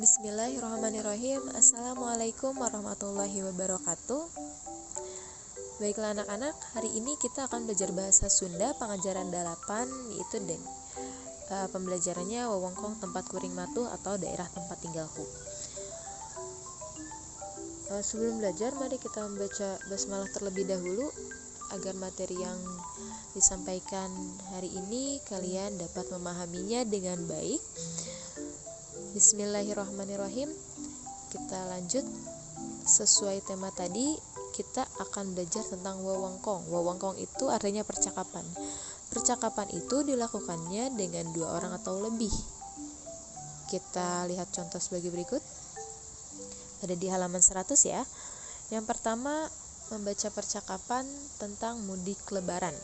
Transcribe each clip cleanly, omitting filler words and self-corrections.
Bismillahirrahmanirrahim. Assalamualaikum warahmatullahi wabarakatuh. Baiklah anak-anak, hari ini kita akan belajar bahasa Sunda pengajaran 8, yaitu pembelajarannya wewengkon tempat kuring matuh atau daerah tempat tinggalku. Sebelum belajar, mari kita membaca basmalah terlebih dahulu agar materi yang disampaikan hari ini kalian dapat memahaminya dengan baik. Bismillahirrahmanirrahim. Kita lanjut sesuai tema tadi, kita akan belajar tentang wewengkon. Wewengkon itu artinya percakapan. Percakapan itu dilakukannya dengan dua orang atau lebih. Kita lihat contoh sebagai berikut. Ada di halaman 100 ya. Yang pertama, membaca percakapan tentang mudik lebaran.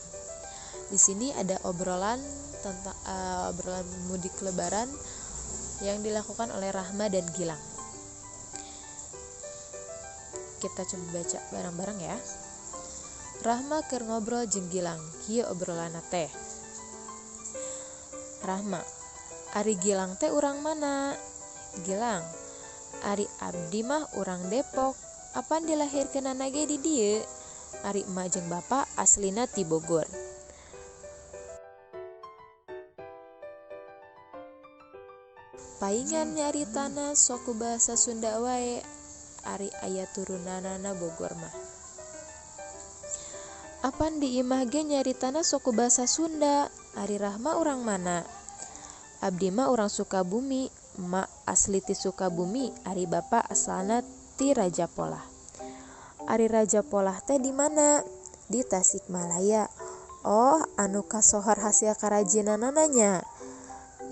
Di sini ada obrolan tentang obrolan mudik lebaran yang dilakukan oleh Rahma dan Gilang. Kita coba baca bareng-bareng ya. Rahma keur ngobrol jeung Gilang, kieu obrolanna teh. Rahma, ari Gilang teh urang mana? Gilang, ari abdi mah urang Depok. Apan dilahirkeunana ge di dieu? Ari emak jeung bapa aslina ti Bogor. Paingan nyaritana sok ku bahasa Sunda wae, ari aya turunanana Bogor mah. Apan di imah ge nyaritana sok ku bahasa Sunda, ari Rahma urang mana? Abdi mah urang Sukabumi, emak asli ti Sukabumi, ari bapa asalna ti Rajapolah. Ari Rajapolah teh di mana? Di Tasikmalaya. Oh, anu kasohor hasil karajinanana nya.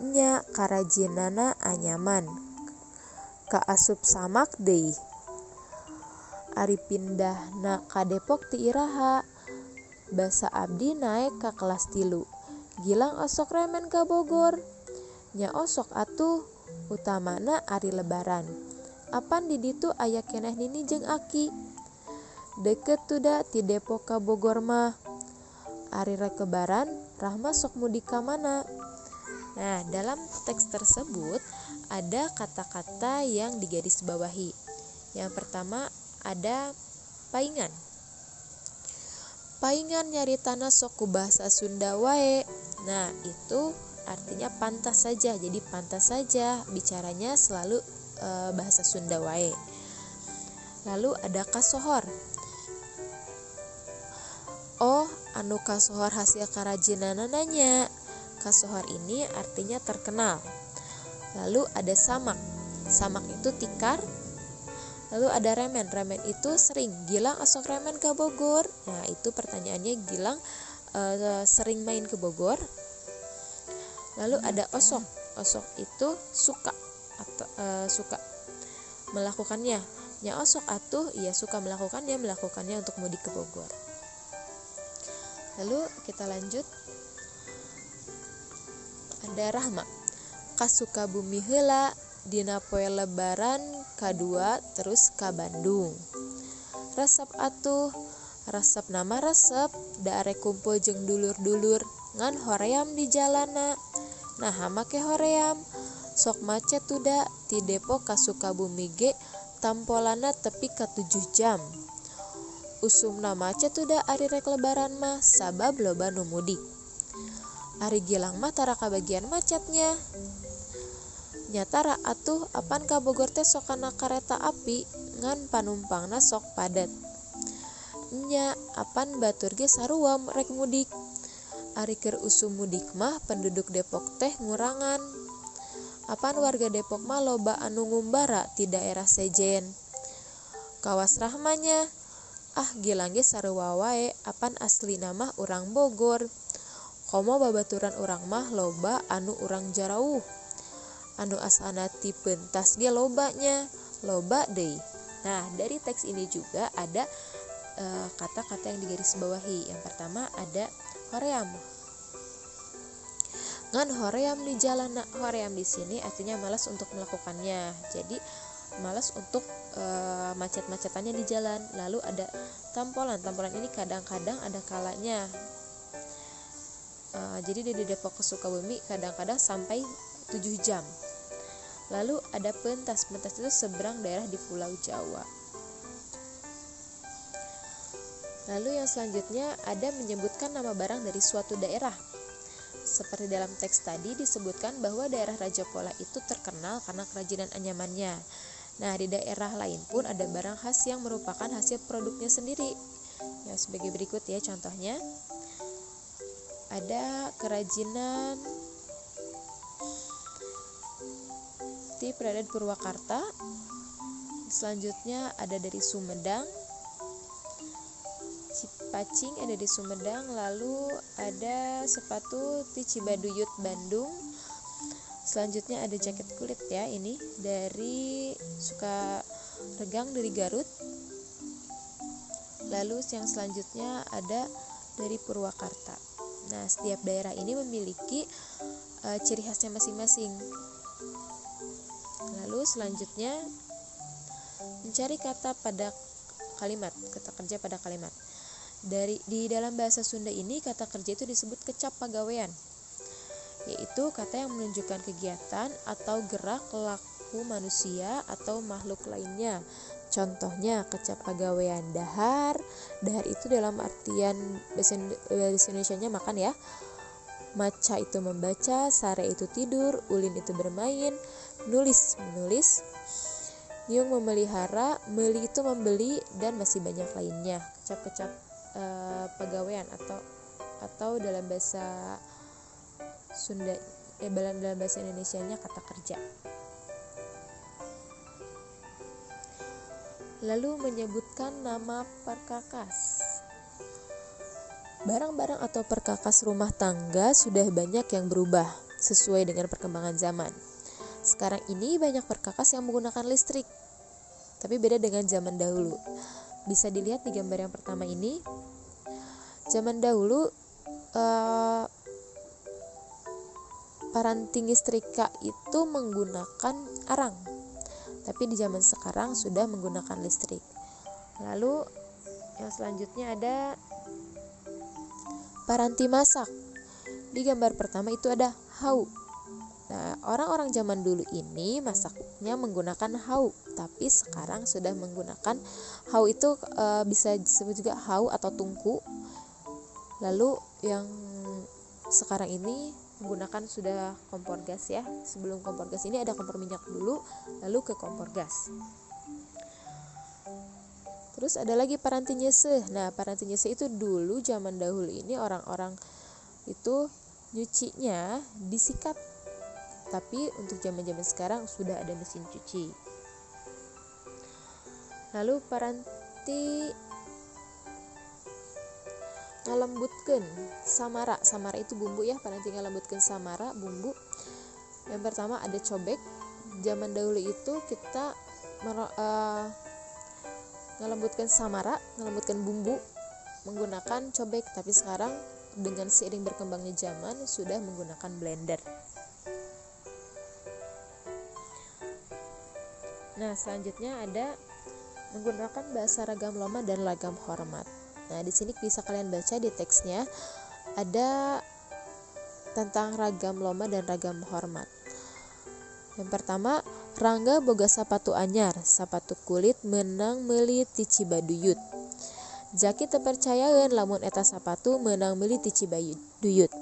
Nya karajinana anyaman, kaasup samak deui. Ari pindahna ka Depok ti iraha? Basa abdi naek ka kelas 3. Gilang osok remen ka Bogor. Nya osok atuh, utamana ari lebaran. Apan di ditu aya keneh nini jeung aki. Deket tuda ti Depok ka Bogor mah. Ari rek lebaran, Rahma sok mudik ka mana? Nah, dalam teks tersebut ada kata-kata yang digarisbawahi. Yang pertama ada paingan. Paingan nyaritana sok ku bahasa Sunda wae. Nah, itu artinya pantas saja. Jadi pantas saja bicaranya selalu bahasa Sunda wae. Lalu ada kasohor. Oh, anu kasohor hasil karajinanana nya. Kasohor ini artinya terkenal. Lalu ada samak. Samak itu tikar. Lalu ada remen. Remen itu sering. Gilang osok remen ke Bogor. Nah, itu pertanyaannya, Gilang sering main ke Bogor. Lalu ada osok. Osok itu suka atau suka melakukannya. Nya osok atuh, ia suka melakukannya untuk mudik ke Bogor. Lalu kita lanjut. Ada Rahma. Ka Sukabumi heula dina poe lebaran kadua terus ka Bandung. Resep atuh, resep nama resep, da arek kumpul jeung dulur-dulur ngan hoream di jalana. Nah, make hoream. Sok macet tuda ti Depok ka Sukabumi ge tampolana tepi ka 7 jam. Usumna macet tuda ari rek lebaran mah sabab loba nu mudik. Ari Gilang mah tara kabagian macetnya. Nya tara atuh, apan ka Bogor teh sok kana kareta api ngan panumpangna sok padet. Nya apan batur ge sarua rek mudik. Ari keur usum mudik mah penduduk Depok teh ngurangan. Apan warga Depok mah loba anu ngumbara ti daerah sejen. Kawas Rahmanya, ah Gilang ge sarua wae, apan aslina mah urang Bogor. Komo babaturan urang mah loba anu urang jarauh. Anu asalna ti pentas ge lobanya, loba deui. Nah, dari teks ini juga ada kata-kata yang digarisbawahi. Yang pertama ada hoream. Ngan hoream di jalana. Hoream di sini artinya malas untuk melakukannya. Jadi malas untuk macet-macetannya di jalan. Lalu ada tampolan. Tampolan ini kadang-kadang ada kalanya. Jadi dari Depok ke Sukabumi kadang-kadang sampai 7 jam. Lalu ada pentas. Pentas itu seberang daerah di Pulau Jawa. Lalu yang selanjutnya ada menyebutkan nama barang dari suatu daerah. Seperti dalam teks tadi disebutkan bahwa daerah Rajapolah itu terkenal karena kerajinan anyamannya. Nah, di daerah lain pun ada barang khas yang merupakan hasil produknya sendiri. Ya, sebagai berikut ya contohnya. Ada kerajinan di Peraden Purwakarta. Selanjutnya ada dari Sumedang. Cipacing ada di Sumedang, lalu ada sepatu di Cibaduyut Bandung. Selanjutnya ada jaket kulit ya, ini dari Sukaregang dari Garut. Lalu yang selanjutnya ada dari Purwakarta. Nah, setiap daerah ini memiliki ciri khasnya masing-masing. Lalu selanjutnya mencari kata pada kalimat, kata kerja pada kalimat. Di dalam bahasa Sunda ini kata kerja itu disebut kecap pagawean, yaitu kata yang menunjukkan kegiatan atau gerak laku manusia atau makhluk lainnya. Contohnya kecap pagawean dahar. Dahar itu dalam artian bahasa Indonesianya makan ya. Maca itu membaca, sare itu tidur, ulin itu bermain, nulis menulis, nyung memelihara, meli itu membeli, dan masih banyak lainnya. Kecap-kecap pagawean atau dalam bahasa Sunda, dalam bahasa Indonesianya kata kerja. Lalu menyebutkan nama perkakas. Barang-barang atau perkakas rumah tangga sudah banyak yang berubah sesuai dengan perkembangan zaman. Sekarang ini banyak perkakas yang menggunakan listrik, tapi beda dengan zaman dahulu. Bisa dilihat di gambar yang pertama ini. Zaman dahulu paranting listrika itu menggunakan arang, tapi di zaman sekarang sudah menggunakan listrik. Lalu yang selanjutnya ada paranti masak. Di gambar pertama itu ada hau. Nah, orang-orang zaman dulu ini masaknya menggunakan hau, tapi sekarang sudah menggunakan hau itu bisa disebut juga hau atau tungku. Lalu yang sekarang ini menggunakan sudah kompor gas ya. Sebelum kompor gas ini ada kompor minyak dulu, lalu ke kompor gas. Terus ada lagi paranti nyeseh. Nah, paranti nyeseh itu dulu zaman dahulu ini orang-orang itu nyucinya disikat. Tapi untuk zaman-zaman sekarang sudah ada mesin cuci. Lalu paranti ngalembutkeun samara. Samara itu bumbu ya, paranti ngalembutkeun samara bumbu. Yang pertama ada cobek. Zaman dahulu itu kita ngelembutkan samara, ngelembutkan bumbu menggunakan cobek, tapi sekarang dengan seiring berkembangnya zaman sudah menggunakan blender. Nah, selanjutnya ada menggunakan bahasa ragam loma dan ragam hormat. Nah, di sini bisa kalian baca di teksnya ada tentang ragam loma dan ragam hormat. Yang pertama, Rangga boga sapatu anyar, sapatu kulit menang meuli ti Cibaduyut. Jaki teu percayaeun lamun eta sapatu menang meuli ti Cibaduyut.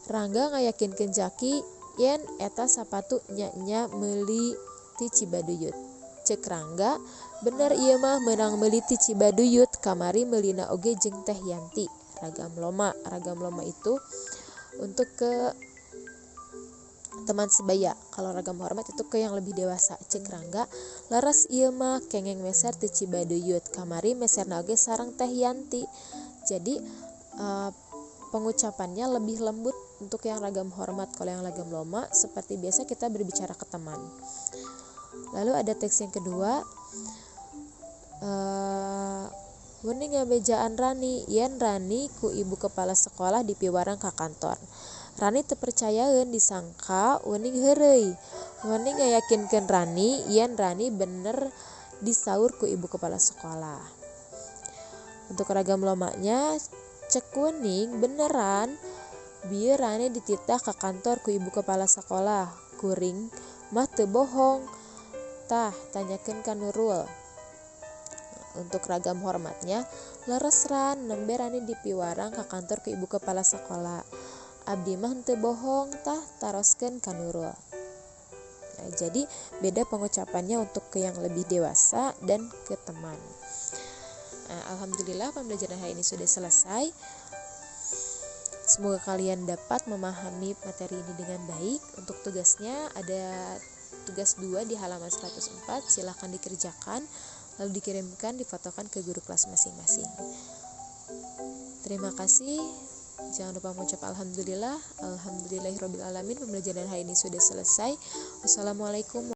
Rangga ngayakinkeun Jaki yen eta sapatu nya-nya meuli ti Cibaduyut. Cek Rangga, bener ieu mah menang meuli ti Cibaduyut, kamari meulina oge jeung Teh Yanti. Ragam loma, ragam loma itu untuk ke teman sebaya. Kalau ragam hormat itu ke yang lebih dewasa. Cek Rangga, laras ieu mah kengeng meser ti Cibaduyut, kamari meserna oge sareng Teh Yanti. Jadi pengucapannya lebih lembut untuk yang ragam hormat. Kalau yang ragam loma seperti biasa kita berbicara ke teman. Lalu ada teks yang kedua, Wening ngabejaan Rani, yen Rani ku ibu kepala sekolah dipiwarang ka kantor. Rani teu percayaeun disangka Wening heureuy. Wening ngayakinkeun Rani yen Rani bener disaur ku ibu kepala sekolah. Untuk ragam lomanya, cek Wening beneran bieu Rani dititah ke kantor ku ibu kepala sekolah. Kuring mah teu bohong. Tah, tanyakeun ka Nurul. Untuk ragam hormatnya, leres Ran, nembe Rani dipiwarang ka kantor ku ibu kepala sekolah. Abdi mah henteu bohong, tah taroskeun ka Nurul. Nah, jadi beda pengucapannya untuk ke yang lebih dewasa dan ke teman. Nah, alhamdulillah pembelajaran hari ini sudah selesai. Semoga kalian dapat memahami materi ini dengan baik. Untuk tugasnya ada tugas 2 di halaman 104, silahkan dikerjakan, lalu dikirimkan, difotokan ke guru kelas masing-masing. Terima kasih. Jangan lupa mengucap alhamdulillah. Alhamdulillahirabbil alamin. Pembelajaran hari ini sudah selesai. Wassalamualaikum.